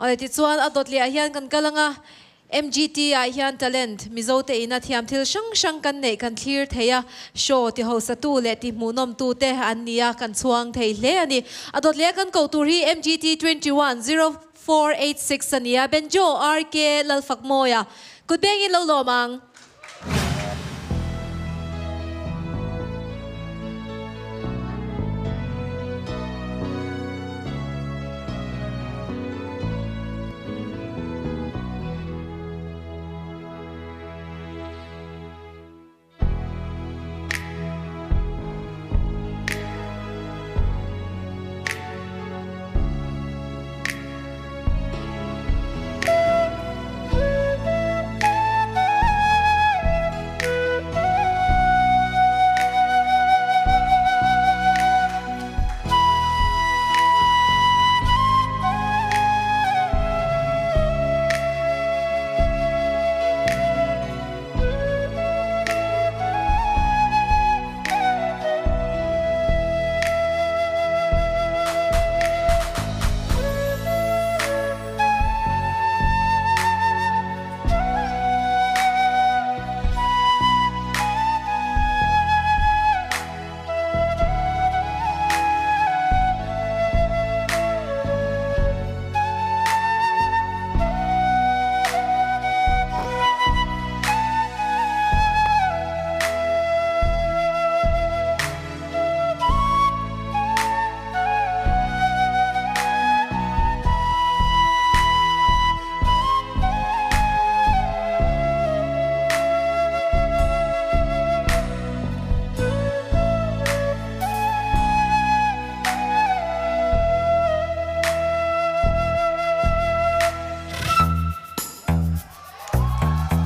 Awle tichuan a dawt leh ah hian kan kal anga MGT ah hian talent Mizo te ina thiam thil hrang hrang kan neih kan thlir thei a, show ti hosatu leh ti hmuhnawm tu te an ni a, kan chhuang thei hle a ni. A dawt leh a kan koh tur hi MGT 210486 a ni a, Benjo RK Lalfakmawia kut bengin lo lawm ang.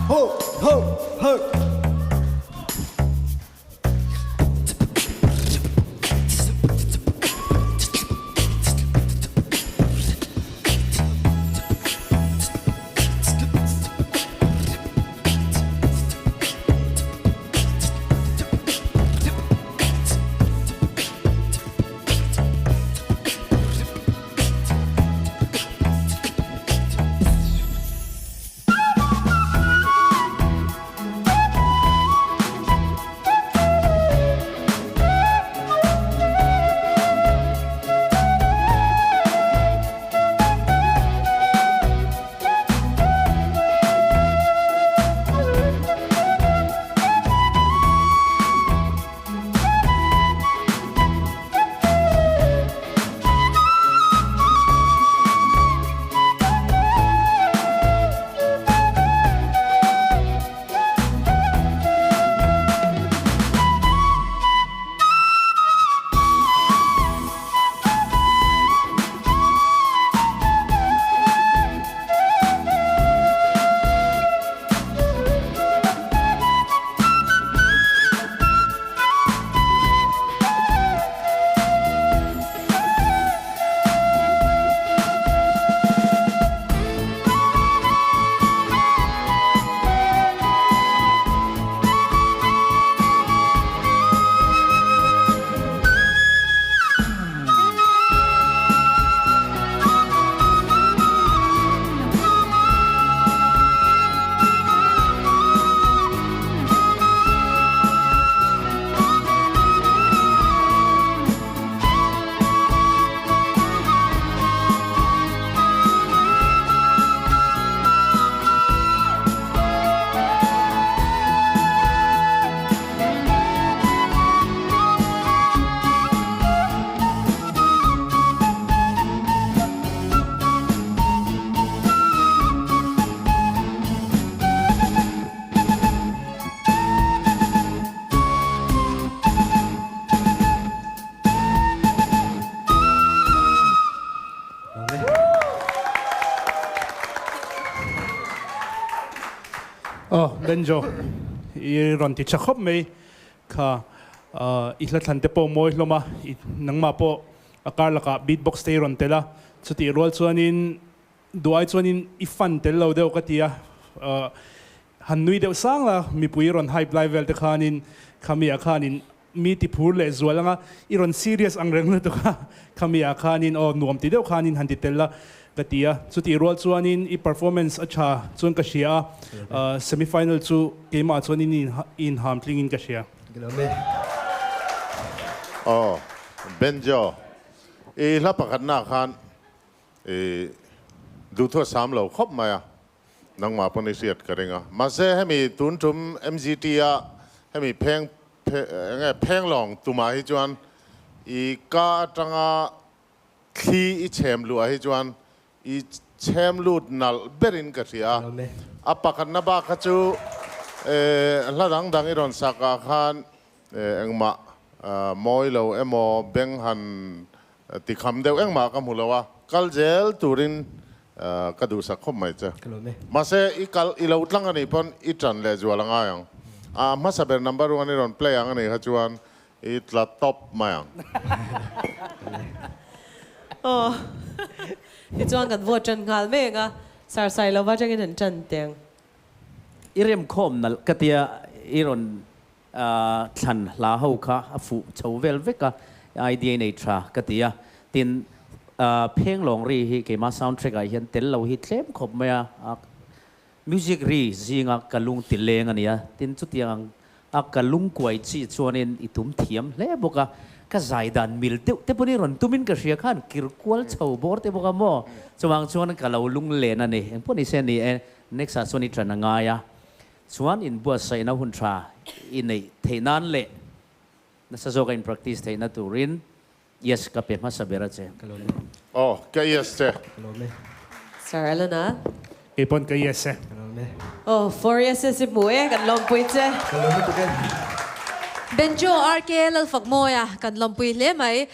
Ho! Ho! Ho! Aw Benjo i rawn ti tha khawp mai kha i hla thlan te pawh mawi hlawm a i nangmah pawh a kar lakah beat box te i rawn tel a chutih rual chuanin Duai chuanin i fan tel lo deuh ka ti a, han nui deuh sang la, mipui rawn hype lai vel te khanin khami ah khanin mi ti phur leh zual anga i rawn serious ang reng lutuk a, khami ah khanin aw nuam ti deuh khanin han ti tel la, ka ti a. Chutih rual chuanin i performance a tha chuan ka hria a, semi final chu keimah chuanin i inham tlingin ka hria. Aw Benjo, i hla pakhatnaah khan i duhthu a sam lo khawp mai a, nangmah pawn i hriat ka ring a. Mahse hemi tun tum MGT a hemi pheng enge phenglawng tumah hi chuan i ka atanga thli i chhem luh ah hi chuan I chhem lut nalh berin ka hria a, a pakhatna bak kha chu hla dang dang i rawn sak ah khan engmah mawi lo emaw beng han ti kham deuh engmah ka hmu lo a, kal zel turin ka duhsak khawp mai che. Mahse i kal i lo tlang anih pawn i tan leh zual a ngai ang. A hmasa ber number one i rawn play ang anih kha chuan I tla tawp mai ang. Aw. Tichuan kan vote tan nghal mek a, Sir Sailova atangin han tan teh ang. I remkhawm nalh ka tia i rawn thlan hla ho kha a fuh chho vel vek a, idea i nei tha ka ti a. Tin, Phenglawng ri hi keimah soundtrack ah hian tel lo hi tlem khawp mai a, Music ri zinga ka lung ti leng a nia, tin chutiang ang a ka lung kuai chi chuanin i tum thiam hle bawk a, ka zai dan mil deuh te pawhin i rawn tumin ka hria khan kir kual chho bawr te bawk a maw, chuvang chuan ka lo lung len a ni, engpawh ni se ni e, next ah chuan i ṭan a ngai a, chuan inbuatsaihna hun ṭha i neih theih nan leh nasa zawka in practice theihna turin Yes ka pe hmasa ber a che. Ka lawm e. Aw ka yes che. Ka lawm e. Sir Elena. Kei pawn ka yes e. Ka lawm e. Aw four yeses i hmu e kan lawmpui che. Ka lawm lutuk e. Benjo RK Lalfakmawia kan lawmpui hle mai.